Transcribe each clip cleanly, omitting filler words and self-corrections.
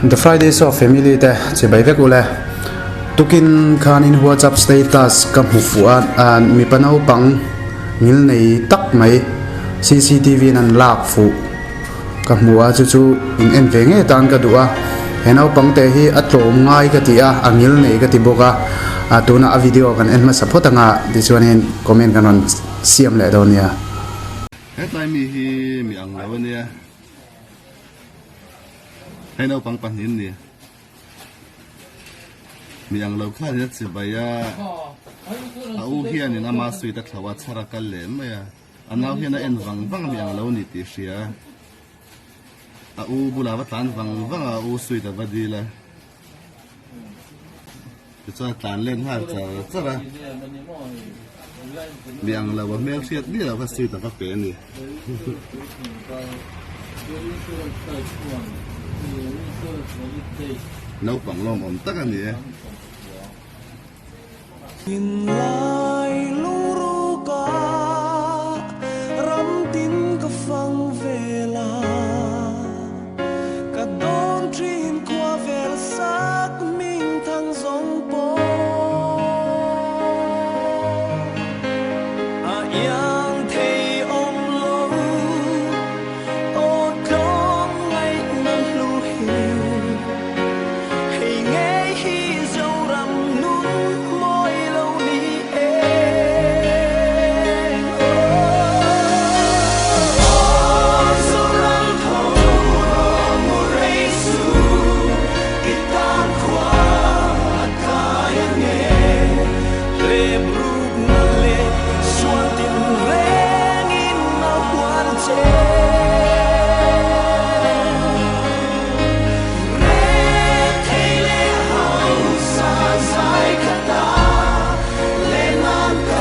The Friday Show family te chibai vek ule. Tukin khanin WhatsApp status ka hmu fuh a, mipa naupang ngil nei tak mai CCTV in an lak fuh ka hmu a, chu chu in en ve ngei atan ka duh a. He naupang te hi a tlawm ngai ka ti a, a ngil nei ka ti bawk a, tunah a video kan en hmasa phawt anga tichuanin comment kan rawn siam leh dawn nia. Hetlai mi hi mi ang lo a nia. Hei naupang pahnih an ni. Mi ang lo khan in a chibai a, a u hianin ama suit a thlo a, chhar a kal leh mai a. A nau hian a en vang vang a mi ang lo a ni tih a hria. A u bulah va tlan vang vang a, a u suit a va dil a. Tichuan a tlan let nghal char char a, mi ang lo a hmel hriat miah lo kha suit a va pe a ni. Naupang lawmawm tak a ni e.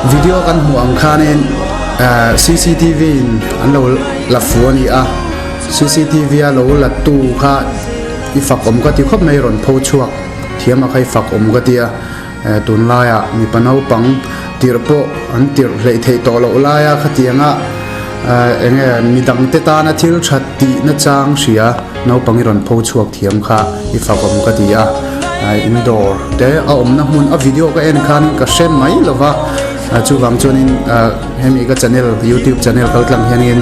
Video kan hmuh ang khanin cctv in an lo la fu a ni a, cctv a lo la tu kha i fak awm ka ti khawp mai rawn pho chhuak thiam a kha i fak awm ka ti a, tunlaiah mipa naupang tirh pawh an tirh hleih theih tawh loh laia khatianga Enge midangte tana thil that tih nachang hria naupang i rawn pho chhuak thiam kha i fakawm ka ti a, indoor te a awmna hmun a video ka en khan ka hre mai lova, chuvang chuanin hemi ka channel youtube channel kal tlang hianin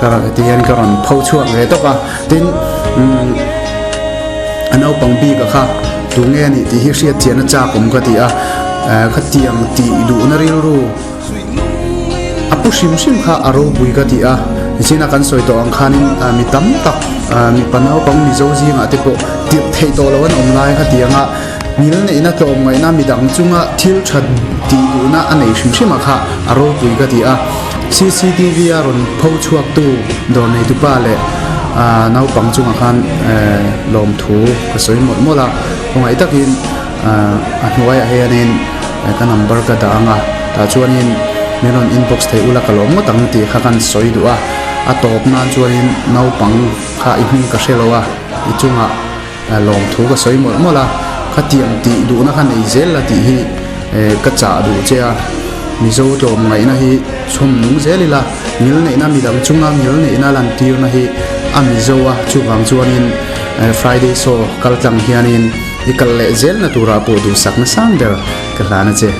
ka rawn ti hian ka rawn pho chhuak ve tawp a, tin a naupang bik a kha tunge a nih tih hi hriat chian a chak awm ka ti a, khatiang tih duhna rilru. A pu hrim hrim kha a ropui ka ti a, nichina kan sawi tawh ang khanin mi tam tak mipa naupang Mizo zingah te pawh tirh theih tawh loh an awm lai kha ti anga ngil neihna tlawm ngaihna midang chunga thil tha tih duhna a nei hrim hrim a kha a ropui ka ti a. Cctv a rawn pho chhuaktu dawr neitupa leh naupang chungah khan lawmthu ka sawi mawlh mawlh a, khawngaih takin A hnuaiah hianin ka number ka dah ang a, tah chuanin min rawn inbox thei ula ka lawm ngawt ang tih kha kan sawi duh a, a tawp nan chuanin naupang kha i hming ka hre lo a, i chungah lawmthu ka sawi mawlh mawlh a, khatiang tih duhna kha nei zel la tih hi ka chah duh che a, Mizo tlawmngaihna hi chhawm nung zel ila, ngilneihna midang chunga ngilneihna lantirna hi a Mizo a, chuvang chuanin Friday show kal tlang hianin. I kal leh zelna turah pawh duhsakna sang ber ka hlan a che.